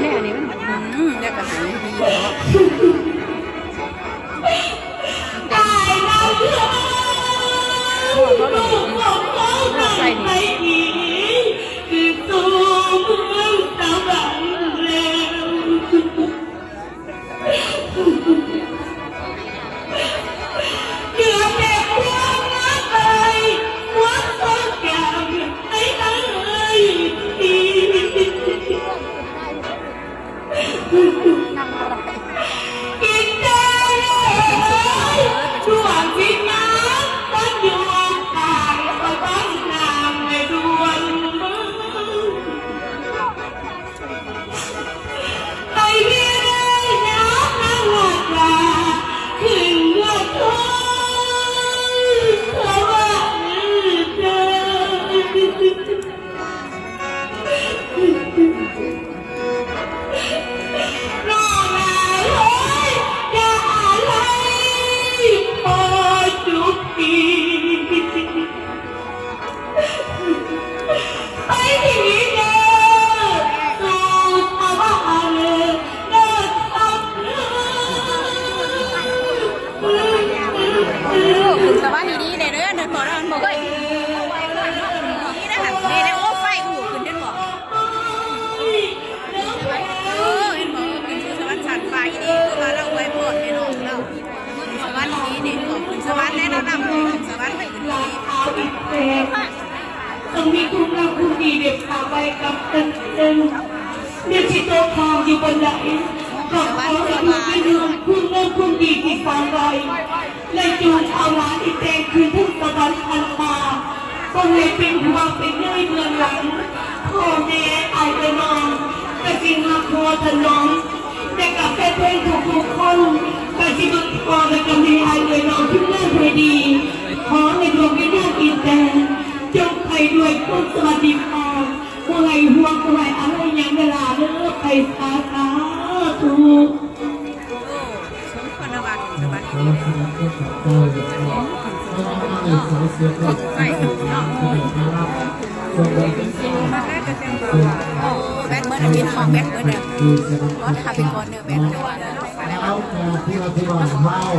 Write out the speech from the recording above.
ນີ້ ອັນນີ້ມັນ ອືມ ແລ້ວກໍໃຫ້ດີເນາະ ຕາຍແລ້ວເອີຍ ລູກຂອງເຮົານັ້ນໄປດີ ຄືສູ່ເມືອງສະຫວັນແລ້ວ. ເກືອແຕ່ຄວາມຮັກໄປ ຄວາມຊົງຈຳໃຫ້ເອີຍ ກິນແຕ່ເອີຍ ດວງວິນຍານມັນຢູ່ຂ້າງສະຫວັນນາງແມ່ດວງເມືອງ. ໄປເວລາຍາມນາງລັດລາຂຶ້ນເມືອງທອງສະຫວັນເດີ ນ້ອງອາຍເອີຍ ຢ່າອາໄລພໍຈຸດຕິ ໄປດີເດີ ສູ່ສະຫວັນເດີ ເດີ ຂຶ້ນສະຫວັນດີໆເດີ ເດີ ເດີ ບໍ່ ບໍ່ເຄີຍ ນີ້ນະ ນີ້ນະ ໂອ້ ໄຟອູ້ຂຶ້ນເດີ ບໍ່ ເອີ ເຫັນບໍ່ ຂຶ້ນສູ່ສະຫວັນຊັ້ນຟ້າອີ່ຫຼີ ຄືວ່າລາວອວຍພອນແມ່ນ້ອງລາວ ຂຶ້ນສະຫວັນດີໆເດ້ ຂຶ້ນສະຫວັນແນ່ນອນນຳ ຂຶ້ນສະຫວັນໃຫ້ດີ ເຊິ່ງມີຄຸນງາມຄຸນດີໄດ້ຝາກໄວ້ກັບເພິ່ນ ເຖິງແມ່ນຊິຕົກຄ້າງຢູ່ບ່ອນໃດ ກໍຂໍໃຫ້ເພິ່ນໄດ້ນຳຄຸນງາມຄຸນດີທີ່ສ້າງໄວ້ ແລະ ຈົ່ງເອົາຫຼານໄປແຕ່ງຄືນເຖິງສະຫວັນພັນຟ້າ ຄົນໃດເປັນຫົວເປັນໃຍເບື້ອງຫຼັງ ພໍ່ແມ່ອ້າຍເອື້ອຍນ້ອງ ກະຊິຮັກຫົວຖະໜອມ ແລະ ກະແຟນເພງທຸກໆຄົນ ກະຊິເບິ່ງພໍ່ ແລະ ກະແມ່ອ້າຍເອື້ອຍນ້ອງ ທີມງານໃຫ້ດີ ຂໍໃຫ້ດວງວິນຍານອີແຕນ ຈົ່ງໄປດ້ວຍຄວາມສະຫວັດດີພອນ ບໍ່ໃຫ້ຫ່ວງ ບໍ່ໃຫ້ອາໄລຫຍັງເດີຫຼ້າເດີ ໄປສາ ສາທຸ. ໂອ້ ສົມຄວນລະວ່າສະຫວັນດີ ໄຟເນາະ ໂອ້ ແບັດເບິດແລ້ວ ພີ່ນ້ອງ ແບັດເບິດແລ້ວ ຂໍຖ້າໄປກ່ອນເດີ ແບັດເບິດແລ້ວ.